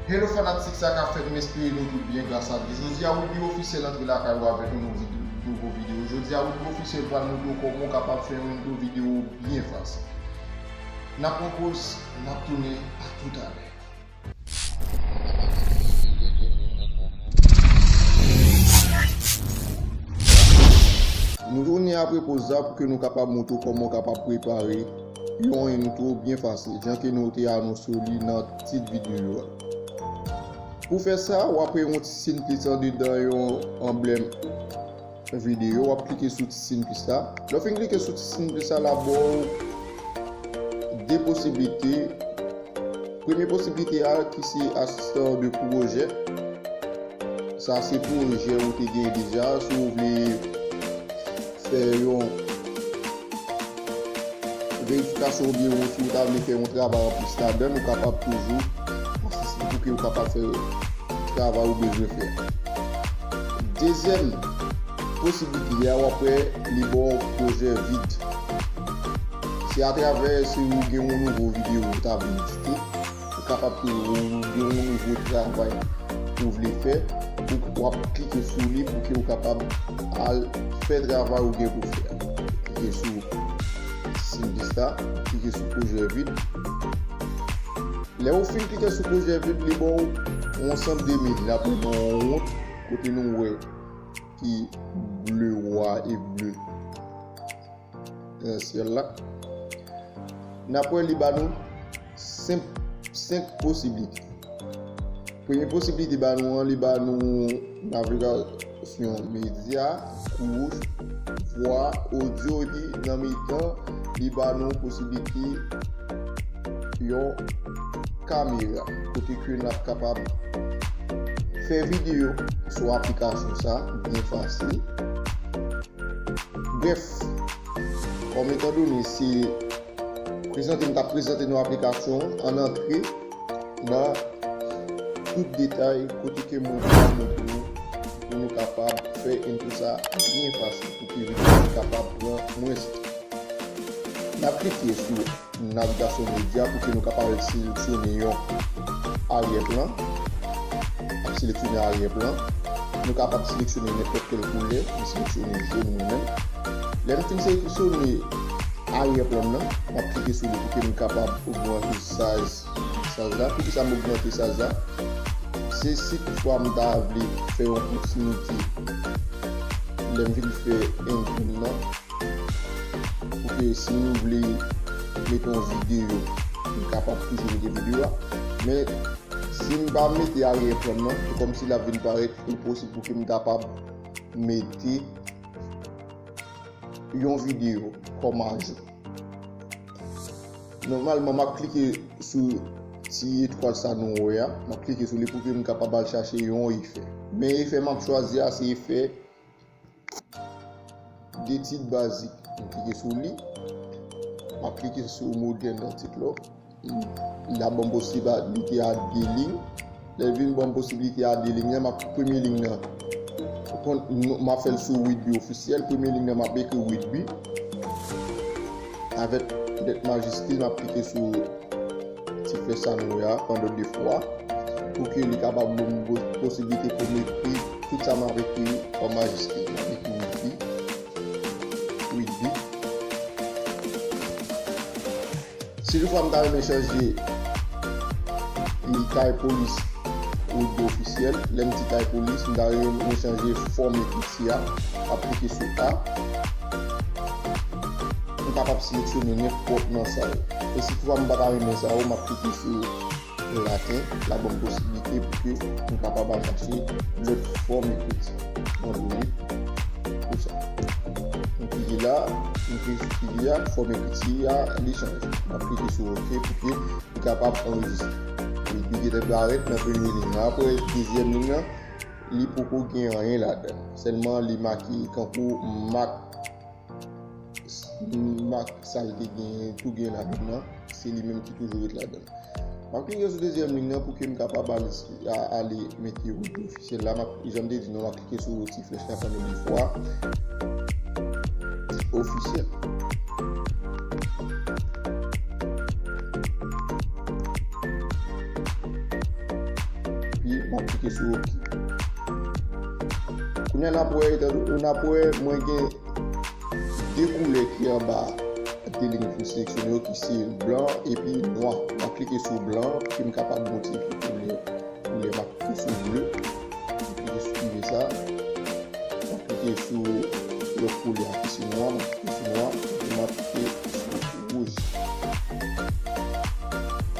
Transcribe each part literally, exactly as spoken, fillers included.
Hello fanatik, sa k ap fèt, m espere nou tout byen gras a Dye. Jodi a Wilby Ofisyèl antre lakay ou avèk yon nouvo vide-, nouvo videyo. Jodi a Wilby Ofisyèl pral montre w kòman w kapab fè yon intro videyo byen fasil. N ap pran poz, n ap tounen, a toutalè. Nou tounen apre poz la pou ke nou kapab montre w kòman w kapab prepare yon intro byen fasil, jan ke nou te anonse w li nan tit videyo a. Pou fè sa, w ap wè yon ti siy plis andedan yon anblèm videyo, w ap klike sou ti siy plis la. Lè w fin klike sou ti siy plis la, l ap ba w de posiblite. Premye posiblite a ki se asistan de pwojè. Sa se pwojè ou te gen deja. Si w vle fè yon verifikasyon oubyen ou, si w ta vle fè yon travay anplis ladan l, ou kapab toujou asiste pou ke ou kapab fè travay ou bezwen fè. Dezyèm posiblite a, w ap wè li ba w pwojè vid. Se atravè si ou gen yon nouvo videyo ou ta vle edite, ou kapab toujou, ou gen yon nouvo travay ou vle fè, ou, w ap klike sou li pou ke ou kapab al fè travay ou gen pou fè a. Klike sou siy plis la, klike sou pwojè vid. Lè ou fin klike sou pwojè vid, li ba w yon ansanm de meni, l ap ban w yon wont kote nou wè ki ble wa e ble nan syèl la. N ap wè li ba nou senk, senk posiblite. Premye posiblite ba nou an, li ba nou navigasyon medya, kouch, vwa, odyo, epi nan mitan, li ba nou posiblite yon kamera, kote ke n ap kapab fè videyo sou aplikasyon sa, byen fasil. Brèf, kòm etandone se prezante, m t ap prezante nou aplikasyon an, antre nan tout detay kote ke mwen pral montre nou pou nou kapab fè intro sa byen fasil pou ke videyo kapab pran mwens tan. N ap klike sou navigasyon medya pou ke nou kapab seleksyone yon aryè plan. N ap seleksyone aryè plan. Nou kapab seleksyone nenpòt kèl koulè. Mwen seleksyone jòn mwen menm. Lè m fin seleksyone aryè plan nan, m ap klike sou li pou ke m kapab ogmante size, size la. Poukisa m ogmante size la? Se si toutfwa m ta vle fè yon kontinite lè m vin fè intro m nan. Pou ke si nou vle mete yon videyo, nou kapab toujou mete videyo a. Men, si m pa mete aryè plan nan, se kòmsi l ap vin parèt enposib pou ke m kapab mete yon videyo kòm ajou. Nòmalman, m ap klike sou ti etwal sa nou wè a. M ap klike sou li pou ke m kapab al chache yon efè. Men efè m ap chwazi a, se efè de tit bazik. M klike sou li. M ap klike sou modèl nan tit la. Li ap ban m posiblite a de liy. Lè l vin ban m posiblite a de liy nan, m ap premye liy nan. Kon, m ap fè l sou Wilby Ofisyèl. Premye liy nan, m ap ekri Wilby. Avèk lèt majiskil, m ap klike sou ti flèch sa nou wè a pandan de fwa, pou ke li kapab ban m posiblite pou m ekri tout sa m ap ekri an majiskil. M ap ekri Wilby. Wilby. Si toutfwa m ta renmen chanje li Kay Polis Wilby Ofisyèl, lè m di Kay Polis, m ta renmen chanje fòm ekriti a, m ap klike sou A. M kapab seleksyone nenpòt nan sa yo. E si toutfwa m pa ta renmen sa yo, m ap klike sou laten, l ap ban m posiblite pou ke m kapab al chache lòt fòm ekriti. Mwen vini pou sa. M klike la, m klike sou ki li a, fòm ekriti a, li chanje. M ap klike sou oke pou ke li kapab anrejistre. Li gentan parèt nan premye liy nan. Apre dezyèm liy nan, li poko gen anyen ladan l. Sèlman li make kankou mak, mak sa l te gen, tou gen ladan nan, se li menm ki toujou ret ladan l. M ap klike sou dezyèm liy nan pou ke m kapab al, a, ale mete Wilby Ofisyèl la. M ap, jan m te di nou, m ap klike sou ti flèch la pandan de fwa. Ofisyèl. sou oke. Kounye a n ap wè, n ap wè, mwen gen de koulè ki anba de liy pou seleksyone yo, ki se blan epi nwa. M ap klike sou blan pou ke m kapab modifye koulè, koulè. M ap klike sou ble, m ap klike sou prive sa. M ap klike sou lòt koulè a ki se nwa, m ap klike sou nwa, epi m ap klike sou wouj. M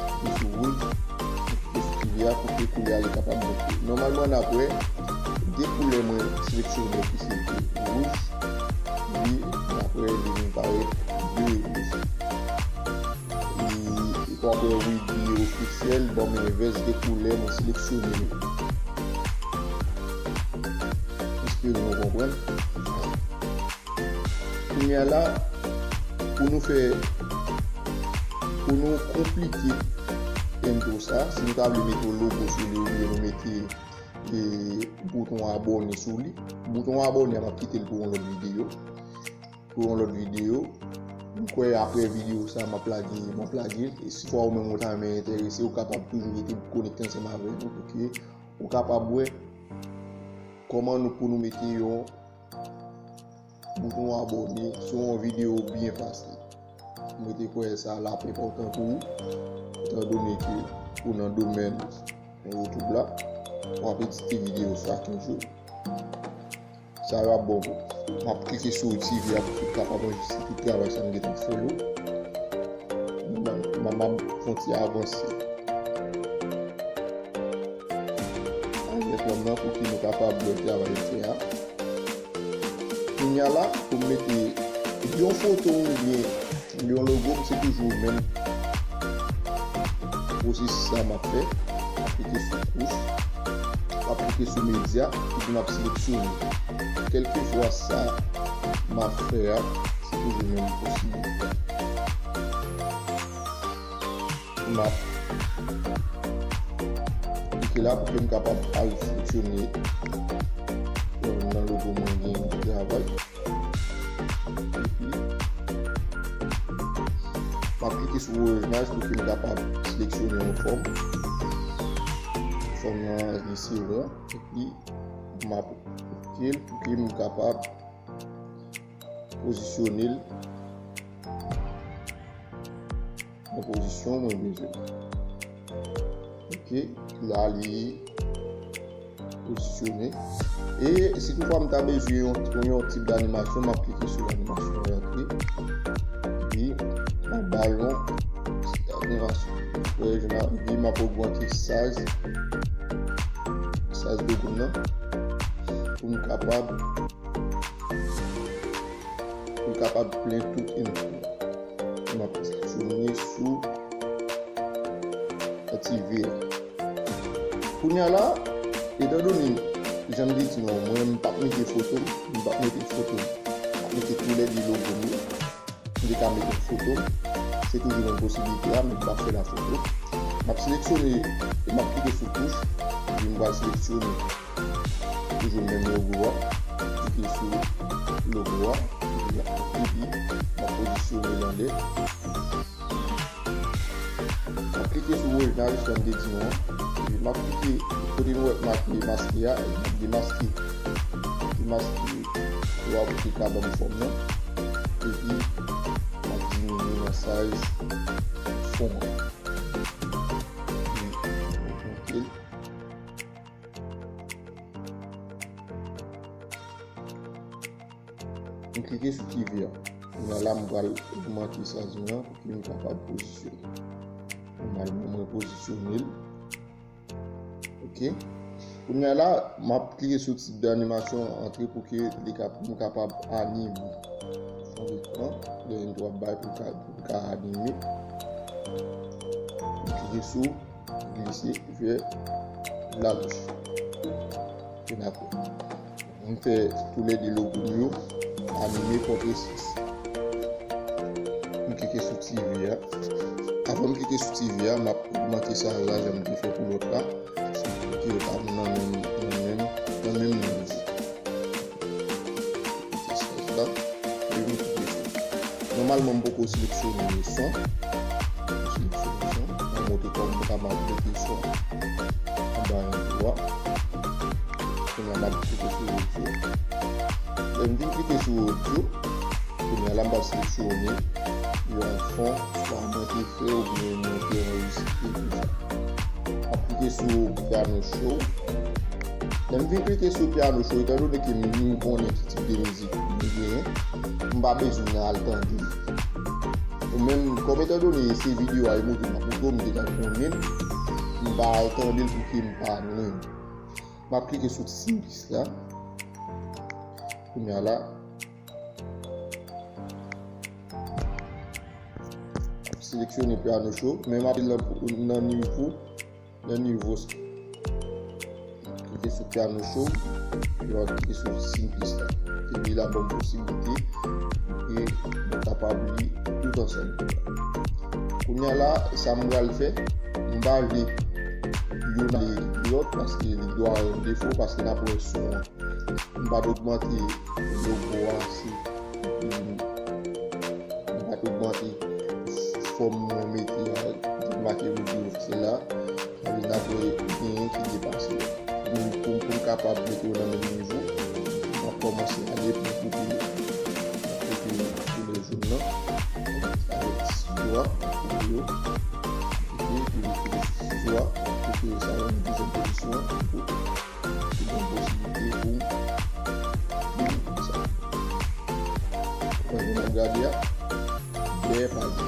ap klike sou wouj, m ap klike sou koulè a pou ke koulè a li kapab monte. Nòmalman, n ap wè de koulè mwen seleksyone ki se wouj, epi n ap wè li vin parèt de wouj. E, e pa wè wi, li ofisyèl, ban m envès de koulè mwen seleksyone yo. Espere nou konprann. Kounye a la, pou nou fè, pou nou konplike entwo sa, si nou ta vle mete yon logo sou li oubyen nou mete, e, bouton abòne sou li. Bouton abòne a, m ap kite l pou yon lòt videyo. Pou yon lòt videyo. M kwè apre videyo sa, m ap lage, m ap lage l. E si fwa ou menm ou ta renmen enterese, ou kapab toujou rete konekte ansanm avè nou pou ke ou kapab wè kòman nou, pou nou mete yon bouton abòne sou yon videyo byen fasil. Mwen te kwè sa l ap enpòtan pou ou, etandone ke ou nan domèn YouTube la, w ap edite videyo chak jou. Sa yo ap bon pou ou. M ap klike sou T V a pou ke w kapab anrejistre tout travay sa m gentan fè yo. M, m, m ap fè yon ti avanse avèk lòm nan pou ke nou kapab wè travay m fè a. Kounye a la, pou m mete yon foto oubyen yon logo, se toujou menm pwosesis la m ap fè. M ap klike sou kouch, m ap klike sou medya, epi m ap seleksyone. Kèlkeswa sa m ap fè a, se toujou menm posiblite. M ap klike la pou ke m kapab al seleksyone, euh, nan logo mwen gen travay. Epi, m ap klike sou Organize pou ke m kapab seleksyone yon fòm. Fòm nan li se won. Epi, m ap oke l pou ke m kapab pozisyone l nan pozisyon mwen bezwen. Oke, la li pozisyone. E si toutfwa m ta bezwen yon, yon, yon tip danimasyon, m ap klike sou animasyon rantre. Epi, m ap ba l yon tip danimasyon. Wè, jan m ap, epi m ap ogmante size, size de moun nan, pou m kapab pou l kapab plen tout info. M ap seleksyone sou aktive a. Kounye a la, etandone, jan m te di nou, mwen, m p ap mete foto m, m p ap mete foto m, m ap mete tou lè de logo m yo. M te ka mete foto m, se toujou menm posiblite a, men m p ap fè la foto. M ap seleksyone, e m ap klike sou touch, epi m pral seleksyone toujou menm logo a, klike sou logo a, epi m ap pozisyone l anlè. M ap klike sou Organize, jan m te di nou an, epi m ap klike kote nou wè make maske a, epi m ap demaske. Demaske twa pou ki ka ban m fòm nan, epi m ap diminye nan size fon an. Epi, ok. M klike sou T V a. Kounye a la, m pral ogmante size mwen an pou ke m kapab pozisyone. Nòmalman, mwen pozisyone l. Ok. Kounye a la, m ap klike sou tip danimasyon antre pou ke li ka, pou m kapab anime fon lekran. Lè entwo ap bay pou ka, pou ka anime. M klike sou glise vè la goch. Fin apre. M fè tou lè de logo m yo anime pòtre sis. M klike sou T V a. Avan m klike sou T V a, m ap ogmante sa la, jan m te fè pou lòt la. Pou ke yo pa nan menm, nan menm, nan menm nivo. Mete size la, epi m kite sou. Nòmalman, m poko seleksyone son. M poko seleksyone son. Mwen montre kòman m kapab mete son anba entwo a. Kounye a m ap klike sou audio. Lè m vin klike sou audio, kounye a la m pral seleksyone yon fon, swa mwen te fè oubyen mwen te anrejistre, tout sa. M ap klike sou Piano Show. Lè m vin klike sou Piano Show, etandone ke m, m konnen ki tip de mizik m genyen, m pa bezwen al tande li. Ou menm, kòm etandone se videyo a yo montre m ap montre w, m deja konnen l, m pa al tande l pou ke m pa renmen. M ap klike sou ti plis la. Kounye a la, m ap seleksyone Piano Show, men m ap nan, nan nivo, nan nivo sa. Klike sou Piano Show, epi w ap klike sou ti plis la. Epi la ban m posiblite pou ke nou kapab li tout ansanm. Kounye a la, sa m pral fè, m pa vle youn ale lòt, paske li dwe al defo, paske n ap wè son an. M pa t ogmante logo a, se, m pa t ogmante fòm mwen mete a, ki make video se la. Sa vle di n ap wè genyen ki depase. Pou, pou, pou m kapab mete yo nan menm nivo, m ap kòmanse ale pou m koupe, m ap koupe koulè jòn nan. Avèk sizo a, m ap koupe yo. Epi, epi, m koupe sizo a, m ap koupe sa yo nan dezyèm pozisyon an, m koupe. Pou ban posiblite pou vin konsa. Pandan n ap gade a, dèyè paj la.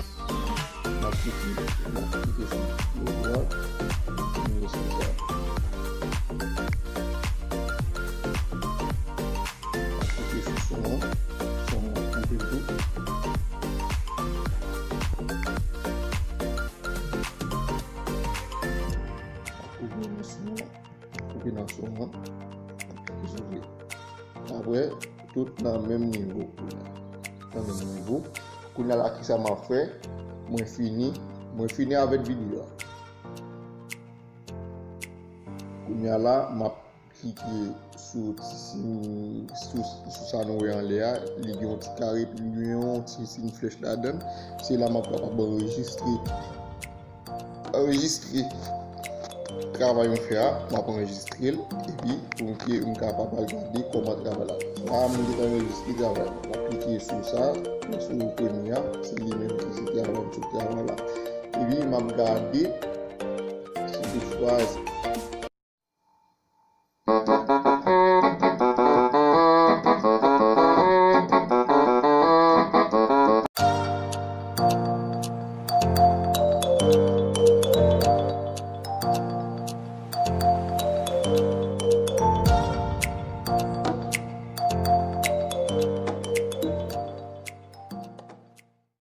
M ap klike, m ap klike sou logo a, kontinye sou sa. M ap klike sou son an, son an ap koupe tou. M ap koupe nan son an, koupe nan son an. Apre, tout nan menm nivo. Nan menm nivo. Kounye a la, kisa m ap fè? Mwen fini. Mwen fini avèk videyo a. Kounye a la, m ap klike sou ti siy, sou, sou sa nou wè anlè a. Li gen yon ti kare, epi li gen yon ti siy flèch ladan l. Se la m ap kapab anrejistre. Anrejistre travay mwen fè a, m ap anrejistre l, epi pou ke m kapab al gade kòman travay la. La, mwen gentan anrejistre travay la. M ap klike sou sa, sou premye a, se li menm ki se travay m sot travay la. Epi m ap gade si toutfwa